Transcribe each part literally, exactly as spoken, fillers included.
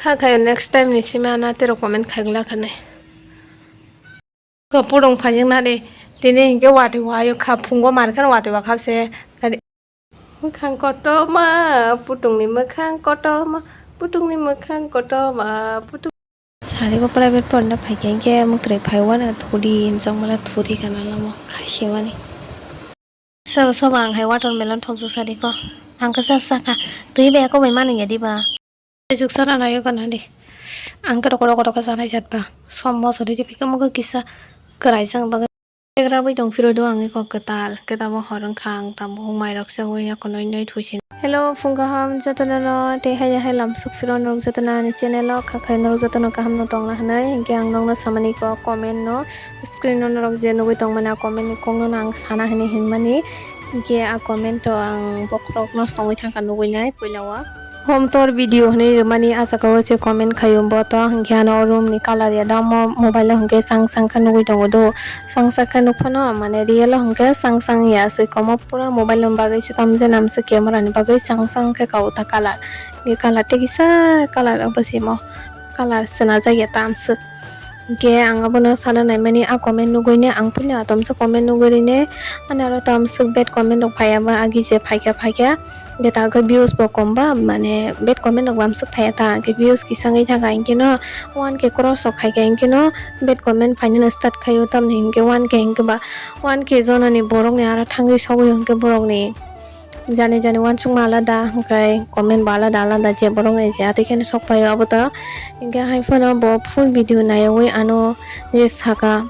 Kha khayo next time ni simi ano tei rok comment khai glak hinwi. Ko pudung phajak nani tini hinkhe watwi wayo kha phungo mar kheno watwi wa kha se. Mwkhang kotorma, putungni mwkhang kotorma, putungni mwkhang kotorma, putung. Sari ko private porina phaikha hinkhe mwtwrwi phaiwano thudi hinjakmala thudi kana lamo khaisimani. Sabo sabo ang hai watermelon thokjak sadi ko. Ang khe sa sakha. Twi bai eko bai mani ya diba? Juk sana nayo gana di. Ang khe roko roko roko sanai jat ba. Som moso di pika mugo kisa kwrai jang bagwi. Tegra bai tong phiro do ang eko kwtal. Khe tamo hor wngkha ang tamo mai rok se ui ya konoi noi thuisin. Hello phung kaham jotono no tei hai hai lamsuk phiro norok jotono ani channel o kha khai norok jotono kaham no tongna hinui. Hinkhe ang nokno samani ko comment no. Screen o norok je nugui tongmani a comment ni kokno no ang sana hinui hinmani, hinkhe a comment o ang bokhorok no songwi thangkha nugui nai puila o. Home tour video hinui rwmani a jaga o se comment khaio bo to, hinkhe ano o room ni colour ya da mo mobile o hinkhe chang chang khe nugui tongo do, chang chang khe nukphano mane real o hinkhe chang chang ya se komo pura mobile ni bagwi se tamjani amswk camera ni bagwi chang chang khe kao ta colour, hinkhe colour tei kisa colour o bwsimo colour chwna jak ya ta amswk. Hinkhe ang abono sana naimani a comment nugui ne ang puila tomsa comment nugui rine ani aro tamswk bad comment rok phaiya ba agi je phaikha phaikha beta khe views bo kom ba mane bad comment rok bamswk phaiya ta hinkhe views kisa wngwi thangkha hinkhe no one K cross rok khaikha hinkhe no bad comment phainani start khaio tamni hinkhe one K hinkhe ba one K jonani borokni aro thangwi sogwi hinkhe borokni. Jani jani uansukma alada, hwnkhe comment bo alada alada, je borok ni je atwi kheno sok phaio abo to. Hinkhe hai phano bo full video naiwi ano je saka,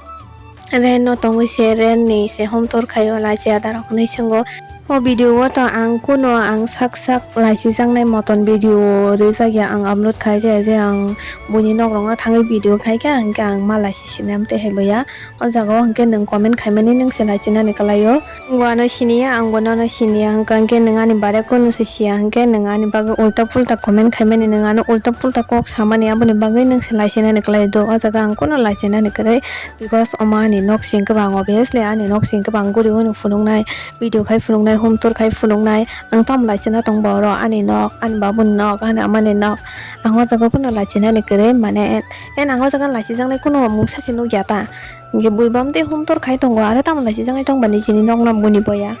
rent no tongwi se, rent ni se home tour khaio, lachi ada rok hinwi swngo. O video o to ang kuno ang sak sak lachijaknai moton video rijak ya, ang upload khai jaya je ang buini nok rok no thangwi video khai kha, hinkhe ang ma lachi sinai amtwi hai boya. O jaga o hinkhe nwng comment khaimani nwng se lachinani kwlaio. Bo ano siniya, ang bo nono siniya, hwnkha hinkhe nwng ani bare kunu se siya, hinkhe nwng ani bagwi ulta pulta comment khaimani, nwng ano ulta pulta kok samani, aboni bagwi nwng se lachinani kwlai do. O jaga ang kunu lachinani kwrwi, because omo ani nok sing kwbang, obviously ani nok sing kwbang guri hwnwi phunuknai, video khai phunuknai, home tour khai phunuknai, ang tamo lachina tong bo oro ani nok, ani babuni nok, ani amani nok, ang o jaga kunu lachinani kwrwi, mane, en ang o jaga lachijaknai kunu mungsa se nukya ta. Hinkhe bui bam tei hum tor khai tongo, aro tamo lachijaknai tong ba nijini nok no buni boya.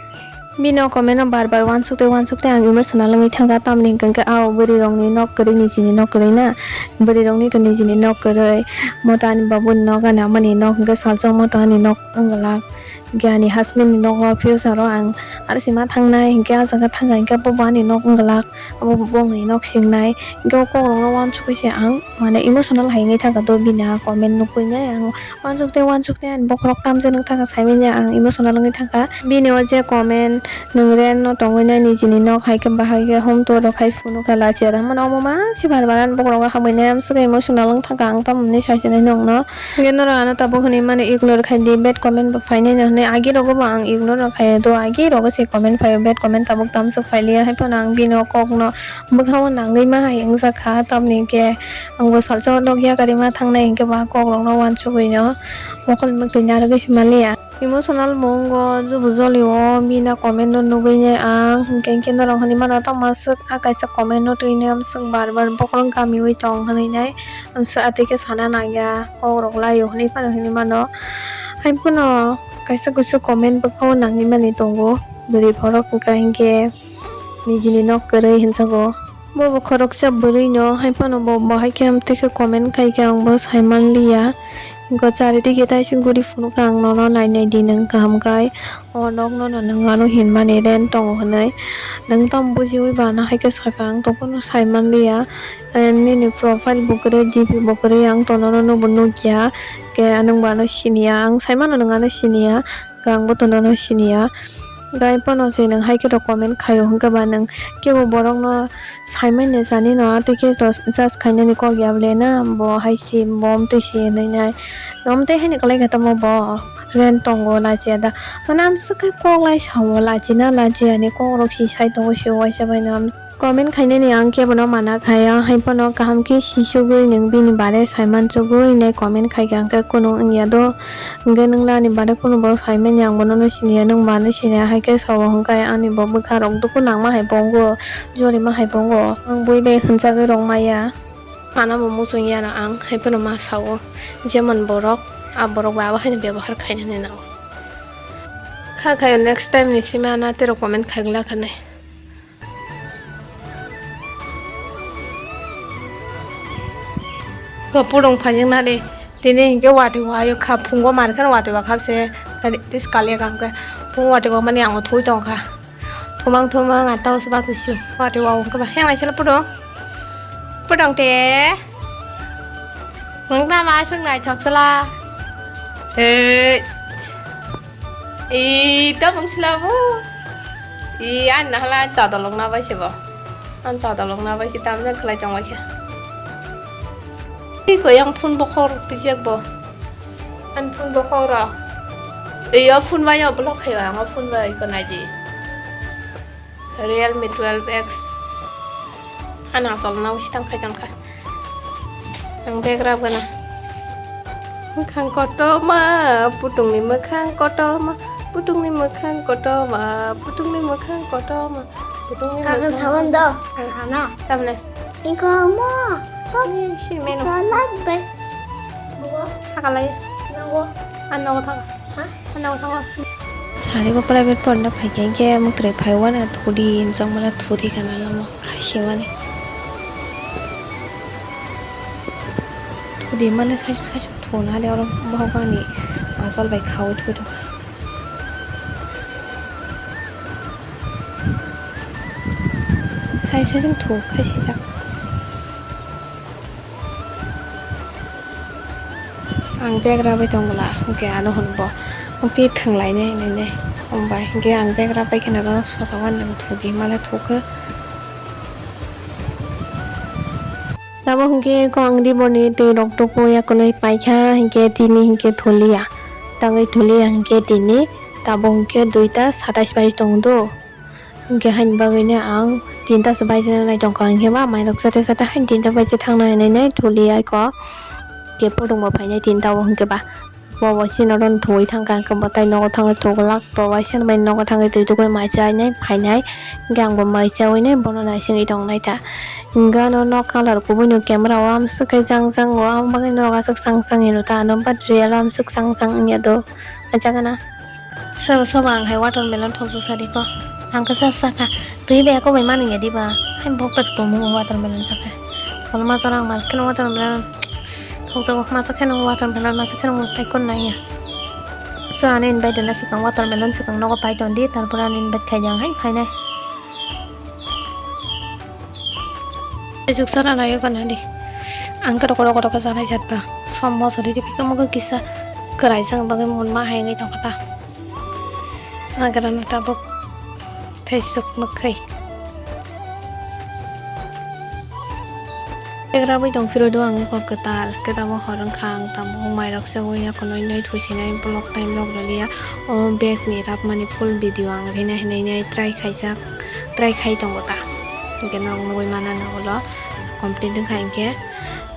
Bini o comment no bar bar uansuk tei uansuk tei ang emotional wngwi thangkha, tamni hwnkhe a o bwrwi rokni nok kwrwi nijini nok kwrwi na, bwrwi rokni to nijini nok kwrwi, moto ani babuni nok ani amani nok hwnkhe salsa moto ani nok wng glak, hwnkhe ani husband ni nogo future o ang aro sima thangnai, hwnkhe a jaga thangkha hwnkhe bobo ani nok wng glak, abo bongni nok singnai, hwnkhe o kokrok no uansukwi se ang mane emotional hai wngwi thangkha do bini a comment nukgwi nai ang. Uansuk tei uansuk tei ani bokhorok tamjani wngkha kha saimanya ang emotional wngwi thangkha. Bini o je comment, nwng rent no tongwi nai nijini nok hai khe bahai khe hum tour rok khai phunukha lachiya da mano omo ma se bar bar ani bokhorok hamwi nai amswk emotional wng thangkha ang tamoni saichini nokno. Hwnkhe norok ano tabuk hwnwi mano ignore khai di bad comment bo phainai no hwnwi agi rogo bo ang ignore no khai do agi rogo se comment phaio bad comment tabuk tamswk phailiya hai phano ang bini o kokno bwkhao nangwi ma hai wngjakha tamni hwnkhe. Ang bo salsa o nokya gari ma thangnai hinkhe ba kok rok no uansugwi no mokol mwktwi narwgwi se manliya. Emotional bo wngo jubu jolio bini comment no nugwi nai ang hinkhe hinkhe norok hinwi mano tamo aswk a kaisa comment no twi nai amswk bar bar bokhorok gamiwi tong hinwi nai amswk atwi khe sana nangya kok rok laio hinwi phano hinwi mano hai phano kaisa kusu comment bwkhao nangwi mani tongo bwrwi borok hinkhe hinkhe. Nijini nok kwrwi hinjago. Bo bo khoroksa bwrwi no, hai phano bo bo hai khe amtwi khe comment khai khe ang bo sai manliya. Go chari digi taising guri phunukha ang nono nai nai di nwng kaham khai. O nok no no nwng ano hinmani rent tongo hwnwi. Nwng tamo bujiwi ba ano hai khe sakha ang tongphano sai manliya. Eh, nini profile bo kwrwi D P bo kwrwi ang tono no nubo nukya. Khe nwng bo ano siniya, ang sai mano nwng ano siniya. Khe ang bo tono no siniya. Gai phano se nwng hai khe rw comment khaio hwnkhe ba nwng kebo borok no saimanya sani no tei khe to judge khainani kok ya ble na bo hai se bo omtwi se hinwi nai. Omtwi haino kwlai khe tamo bo rent tongo lachiya da. Mane amswk khe kok lai sao lachina lachiya ni kok rok se sai tongo se waisa bai no. Comment khainani ang kebono mana khaya, hai phano kaham khe sisugwi nwng bini bare saimansugwi nai comment khaikha, hwnkhe kunu wngya do, hwnkhe nwng ani bare kunu bo saimanya, ang bono no siniya, nwng bo ano siniya, hai khe sao hwnkhe ani bo bwkha rok dukhu nangma hai bo wngo, jorima hai bo wngo, ang bui bai hwnjagwi rwngmaya. Ano bo muchung ya no ang, hai phano ma sao, jemon borok, a borok ba abo haino byabohar khainani nango. Kha khayo next time ni simi ano tei rok comment khai glak hinwi. Ko pudung phajak nani, tini hinkhe watwi wayo kha, phungo mar kheno watwi wa kha se, tei swkaliya kaham khe phungo watwi wa mani ang o thui tong kha. Thumang thumang a tau se basa sio. Watwi wa wng khe ba. Heng lai sala pudung. Pudung te. Wng na ma sung naithok sala. Ei. Ei, ta bung sila bo. Ei, an na hala an cha dolok na bai se bo. An cha dolok na bai se tam jang khlai tong bai khe. Ei, ko yang phun bokhor twijak bo. An phun bokhor ro. Ei, o phun bai o block khayo ang o phun bai ko nai di. Realme twelve X. Ano asol no sitang phai tongkha. Ang bag rab gana. Mwkhang kotorma, putungni mwkhang kotorma, putungni mwkhang kotorma, putungni mwkhang kotorma, putungni Kakang mwkhang sawan kotorma. Do. Ang hana. Tamne. Iko mo. Ni si menu. Salat be. Sakalai. Nango. Ano thang. Sari bo private porna phaikha hinkhe mwtwrwi phaiwano thudi hinjak mala thudi kana lamo khaisimani. Thudi male saichuk saichuk thuna de oro bohok ani achol bai khaui thudi. Saichuk saichuk thu khaisijak. Ang bag rabai tong bwla, hwnkhe ano hwn bo, "Pi thwng lainai," hinwi nai. Hambai hwnkhe ang bag rabai kheno bono sosa uanwi thudi male thukhe. Tamo hwnkhe kok ang diborni twi rok tuku yakunwi paikha, hwnkhe tini hwnkhe thuliya. Tangwi thuliya hwnkhe tini, tabuk hwnkhe duita satais bai tongdo. Hwnkhe haini bagwino ang tinta se baijana nai tongkha, hwnkhe ba mairok sate sate haini tinta baije thangna hinwi nai thuli aiko. Hwnkhe pudung bo phainai tinta o hwnkhe ba. Bo bo chini oro thuwi thangkha, hwnkhe bo tai nogo thangwi thuglak, bo waisa bai nogo thangwi twi tugui mai chainai phainai. Hwnkhe ang bo mai chaui nai bono naisingwi tongnai ta. Hwnkhe ano nok colour kubui no camera o amswk khe jang jang o, aboni bagwi norok aswk chang chang hino ta ano, but real o amswk chang chang wngya do. Achagana. Sobo sobo ang hai watermelon thokjak sadi ko. Ang khe sa sakha. Twi bai kok bai manwi ya diba? Hai bok bai tongmung watermelon sakha. Kono masa rang mal kheno watermelon thokjago, masa kheno watermelon, masa kheno tai kon nai ya. So ani invite na swkang watermelon swkang nogo pai ton di, tarpor ani invite khai jang hai phainai. Juk sara nayo kana di. Ang khe rokho rokho rokho sanai jat ba. Som mosori di pika mugo kisa kwrai jang bagwi mun ma hai ngai tongkha ta. Sagrana tabuk thaisuk mwkhai. Tegra bai tong phiro do ang kok kwtal, khe tamo hor wngkha ang tamo mairok se ui ya khwnwi nai thuisinai vlog time vlog rwliya. O bag ni rapmani full video ang rina hinwi nai try khaijak, try khai tongo ta. Hwnkhe norok nugui mana na ulo complete wngkha hinkhe.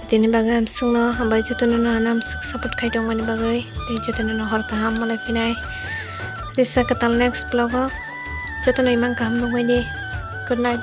Tini bagwi amswkno hambai jotono no ano amswk support khai tongmani bagwi tei jotono no hor kaham malai phinai. Tisa kwtal next vlog o jotono imang kaham nugui di. Good night.